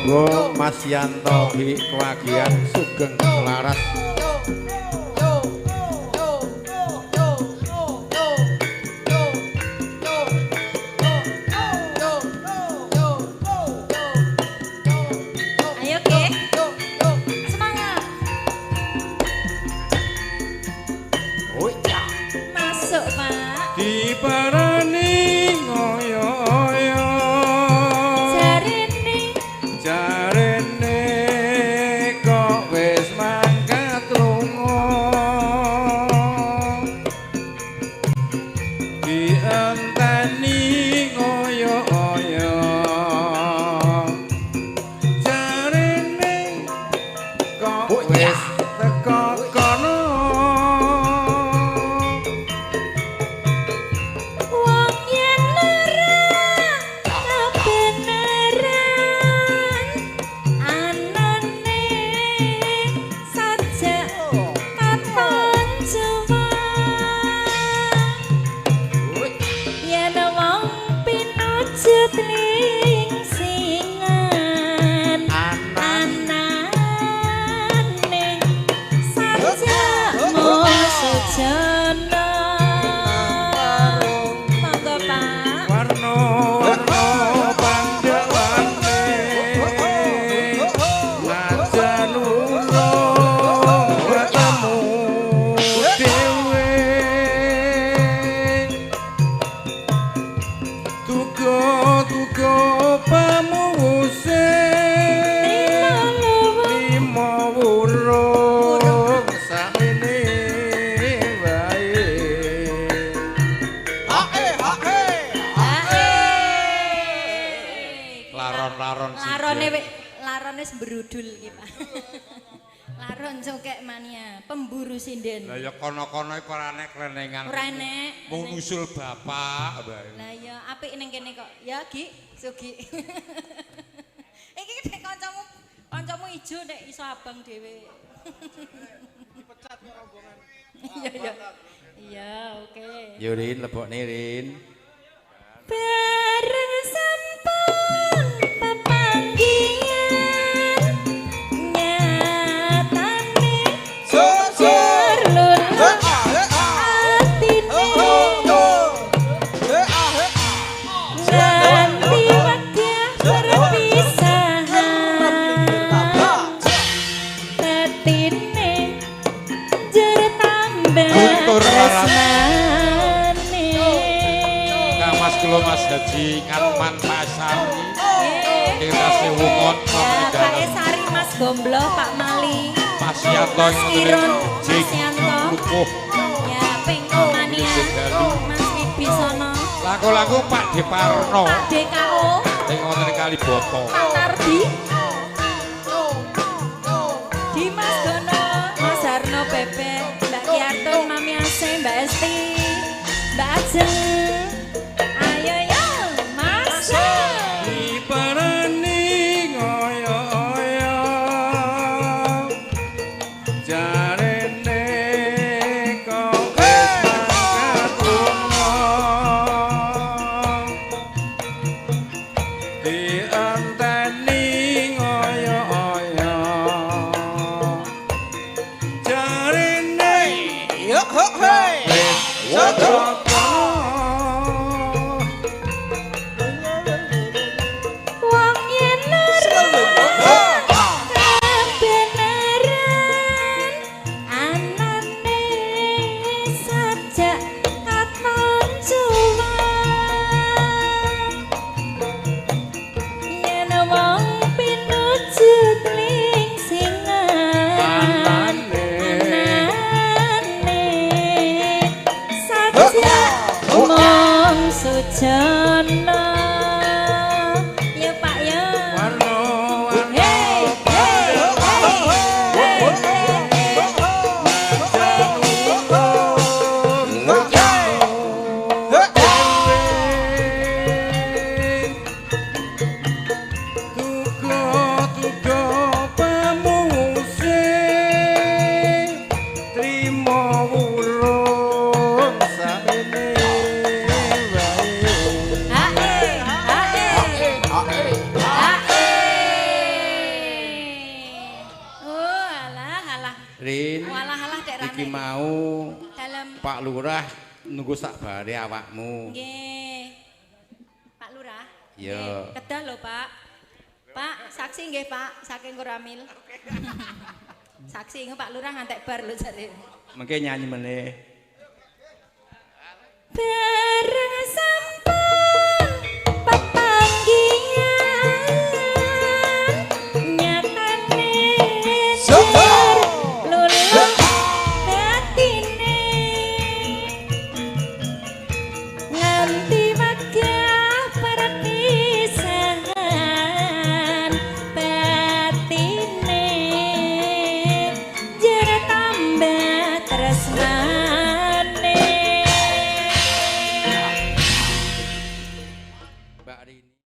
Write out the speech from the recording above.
Monggo Mas Yanto Ki Kewagian Sugeng Laras. Ayo Ki. Semangat. Oh iya. Masuk, Pak. Diparani ngoyo-oyo. Jarene Jarene kok wis mangkat lunga. Dienteni ngoyo-oyo. Jarene kok wis teko kono. Wong yen ora kebenaran anane sajak katon juwang yen wong pinujut lingsingan anane sajak sujana. Monggo Pak. Warna-warna pandhawane najan urung ketemu dhewe. Tuga-tuga pamuwuse trima wurung sakmene wae. Laron-laron Larone larone sembrudul iki, Pak. Laron cokek mania, pemburu sinden. Lah ya kono-kono iku ora enek klenengan. Ora enek. Mung nusul bapak wae. Lah ya apik ning kene kok. Ya Gi, Sugi. Iki nek kancamu, kancamu ijo nek iso abang dhewe. Dipecat kok rombongan. Iya iya. Iya, oke. Yo Rin, lebokne Rin. Bareng sampun pepanggihan nyatane lur atine nganti wegah perpisahan batine jer tambah Guntur laras. tresnane. Kang Mas kula Mas Haji Ngatman Pasari ing tasih wungon Ya, Pak Esari, Mas Gomblo, Pak Mali, Mas Yanto Mas Kirun, ing Mas Yanto, Lupuh. Ya, Pengko Mania, Mas Wibisono, Laku-laku Pak Deparno Pak DKO, ing wonten Kaliboto. Pak Tardi, Dimas Gono, Mas Harno Bebek, Mbak Kiartun, Mami Ase, Mbak Esti, Mbak Ajeng. Ayo yo, masuk. Diparani ngoyo-oyo. Jarene kok wis mangkat lunga. Dienteni ngoyo-oyo. Jarene wis teko kono. Wong yen ora kebenaran Rin. Walah-alah dek rane. Iki mau dalem Pak Lurah nunggu sak bare awakmu. Nggih. Pak Lurah. Iya. Kedah lho, Pak. Pak, saksi nggih, Pak, saking Koramil. Saksi nggih Pak Lurah ngantek bar lho jare. Mengke nyanyi meneh. Bareng sampun pepanggihan nyatane luluh batine nganti wegah perpisahan batine jere tambah tresnane. Mbak Rini.